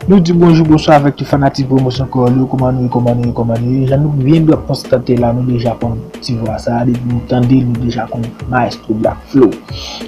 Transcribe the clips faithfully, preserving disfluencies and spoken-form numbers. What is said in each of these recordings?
Nou di bonjou, bonswa avèk tout fanatik Promosyon Kreyòl yo. Kòman nou ye, kòman nou ye, kòman nou ye? Jan nou byen dwe ap konstate la, nou deja konn ti vwa sa a, depi nou tande l, nou deja konn Maestro Black Flow.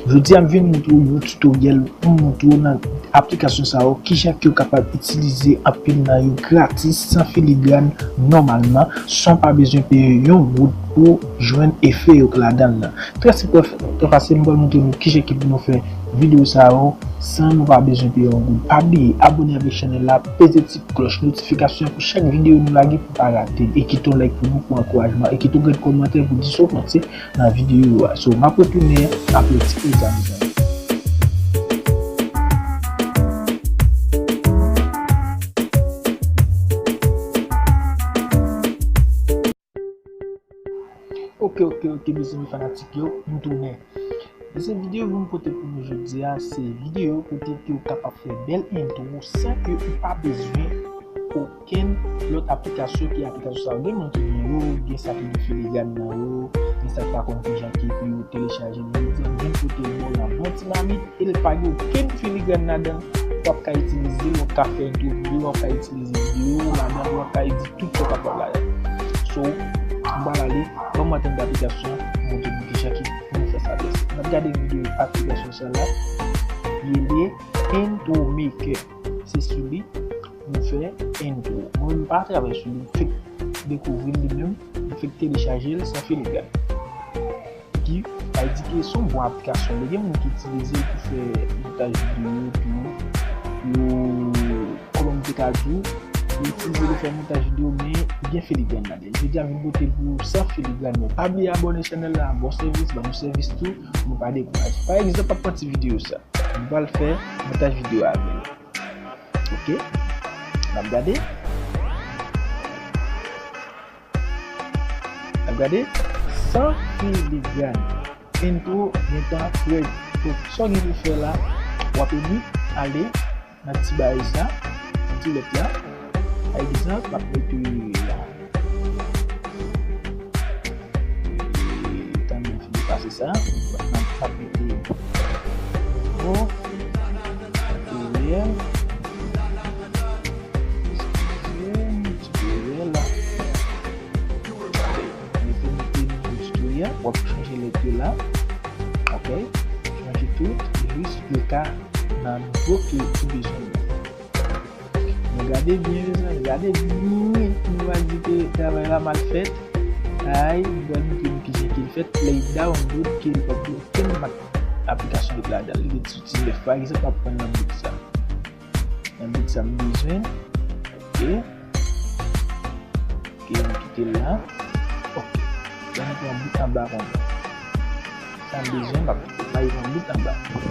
Jodi a, m vin montre w yon tutoriel pou m montre w nan aplikasyon sa yo, kijan ke w kapab itilize anpil nan yo gratis, san filigran, nòmalman, san w pa bezwen peye yon goud pou jwenn efe yo k ladan l nan. Trè senp, trè, trè fasil, m pral montre nou kijan ke pou nou fè videyo sa yo san nou pa bezwen peye yon goud. Pa bliye abòne avèk chanèl la, peze ti klòch notifikasyon pou chak videyo nou lage pou pa rate l. E kite yon like pou nou, pou ankourajman. E kite yon kòmantè pou di sa w panse nan videyo a. So, m ap retounen apre ti poz la, mezanmi. Ok, ok, ok, mezanmi fanatik yo, m tounen. Mezanmi, videyo pou m pote pou nou jodi a, se videyo kote ke w kapab fè bèl entwo san ke ou pa bezwen okenn lòt aplikasyon ke aplikasyon sa yo. Gen moun ki gen yo, gen sa ki gen filigran nan yo, gen sa ki pa konn kijan ki pou yo telechaje. Men jodi a, m vin pote l ba w la bon ti mamit, e l pa gen okenn filigran ladan l. W ap ka itilize l, w ap ka fè entwo videyo, w ap ka itilize videyo ladan l, w ap ka edit tout sa w kapab ladan l. So, m pral ale, ban m antre nan aplikasyon, m montre nou kijan ki pou nou fè sa byen. N ap gade videyo aplikasyon sa la, li rele Intro Maker. Se sou li nou fè entwo. Mwen menm pa travay sou li, m fèk dekouvri l li menm, m fèk telechaje l san filigran. Ki, sa vle di ke se yon bon aplikasyon. Men gen moun ki itilize l pou fè montaj videyo tou. Yo, kòman m te ka di w, yo itilize l pou fè montaj videyo, men gen filigran ladan l. Jodi a, m vin pote l pou ou san filigran, men pa bliye abòne chanèl la, bon sèvis, ban nou sèvis tou, nou pa dekouraje. Pa egzanp, m ap pran ti videyo sa. M pral fè montaj videyo avè l. Ok. N ap gade. N ap gade. San filigran. Entwo gentan prè. Donk, sa w gen pou fè la, w ap vin ale nan ti baraj la, nan ti lèt la. Pa egzanp, m ap mete la. Tann mwen fini pase sa. Mwen ap mete nouvo. Reyèl. Eskize m, ti reyèl la. Mete, mete nouvo tutoriel. W ap chanje lèt yo la. Ok. Chanje tout. Jis pou ka nan nivo ke ou bezwen. Nou gade byen, mezanmi, gade byen, nou va di ke travay la mal fèt. Ay, nou pral montre nou kijan ke l fèt. Lè l download, ke li pa gen okenn mak aplikasyon ki ladan l. Li gen sou ti nèf, pa egzanp, m ap pran nan bout sa. Nan bout sa m bezwen. Ok. Ok, m kite l la. Ok. Lè nou pran bout anba konsa. Sa m bezwen, m ap bay yon bout anba. Ok.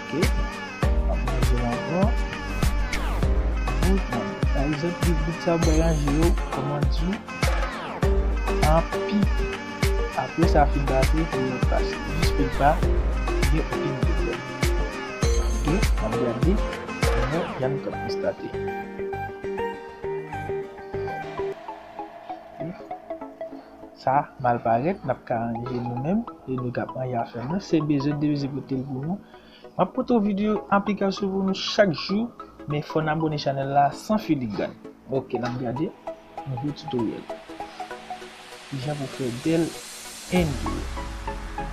N ap manje l ankò. Bout, pa egzanp, bout sa bay ranje yo, kòman di, anpil. Apre sa fin pase, pou yo pase. Jis pou l pa gen okenn pwoblèm. Ok, n ap gade, nou wè, jan nou t ap konstate. Sa mal parèt, n ap ka ranje nou menm, e nou k ap ranje afè nou. Se bezwen de bezwen pote l pou nou. M ap pote yon videyo aplikasyon pou nou chak jou, men fò n abòne chanèl la san filigran. Ok, n ap gade nouvo tutoriel. Kijan pou fè bèl entwo.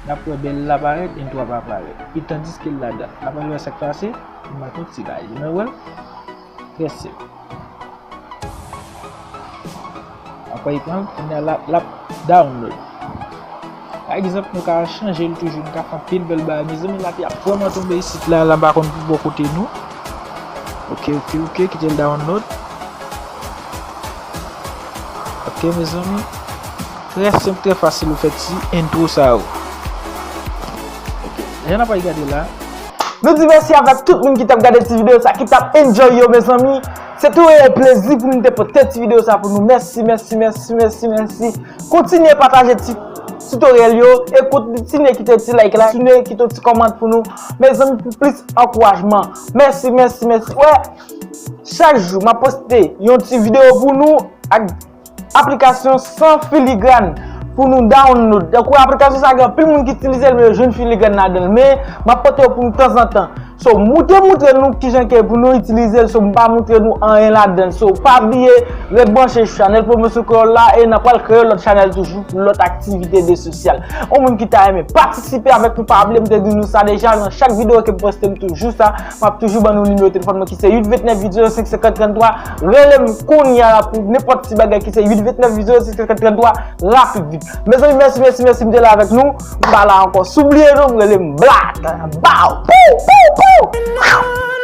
N ap wè bèl la parèt, entwo a pa parèt. E tandiske l ladan. N ap al wè sa k pase, nou mete yon ti laj. Nou wè l? Trè senp. Apre li pran l, kounye a l ap, l ap download. Pa egzanp, nou ka chanje l toujou, nou ka fè anpil bèl bagay. Mezanmi, lapli ap vrèman tonbe isit la, la m pa konn pou bò kote nou. Ok, ok, ok, kite l download. Ok, mezanmi. Trè senp, trè fasil ou fè ti entwo sa yo. Ok, jan n ap al gade la. Nou di mèsi avèk tout moun ki t ap gade ti videyo sa, ki t ap enjoy yo, mezanmi. Se tou yon plezi pou nou te pote ti videyo sa pou nou. Mèsi, mèsi, mèsi, mèsi, mèsi. Kontinye pataje ti tutorial yo, e kontinye kite ti like la, kontinye kite ti kòmant pou nou. Mezanmi, pou plis ankourajman. Mèsi, mèsi, mèsi. Wè, chak jou, m ap poste yon ti videyo pou nou ak aplikasyon san filigran pou nou download. Tankou aplikasyon sa gen anpil moun ki itilize l, men yo jwenn filigran ladan l. Men, m ap pote yo pou nou tanzantan. So, m te moutre nou kijan ke pou nou itilize l, so, m pa moutre nou anyen ladan l. So, pa bliye ret branche chanèl Pwomosyon Kreyòl la, e n ap pral kreye lòt chanèl toujou pou lòt aktivite de sosyal. Yon moun ki ta renmen patisipe avèk nou, pa bliye m te di nou sa deja, nan chak videyo ke m poste m toujou sa, m ap toujou ban nou nimewo telefòn mwen ki se uit vennèf uit zewo senk senkant tranntwa. Rele m kounye a la pou nenpòt ti bagay ki se uit vennèf uit zewo senk senkant tranntwa, rapid vit. Mezanmi, mèsi, mèsi, mèsi, m te la avèk nou. M pa la ankò. Si w bliye non, rele m Black. Bow, pou, pou, pou.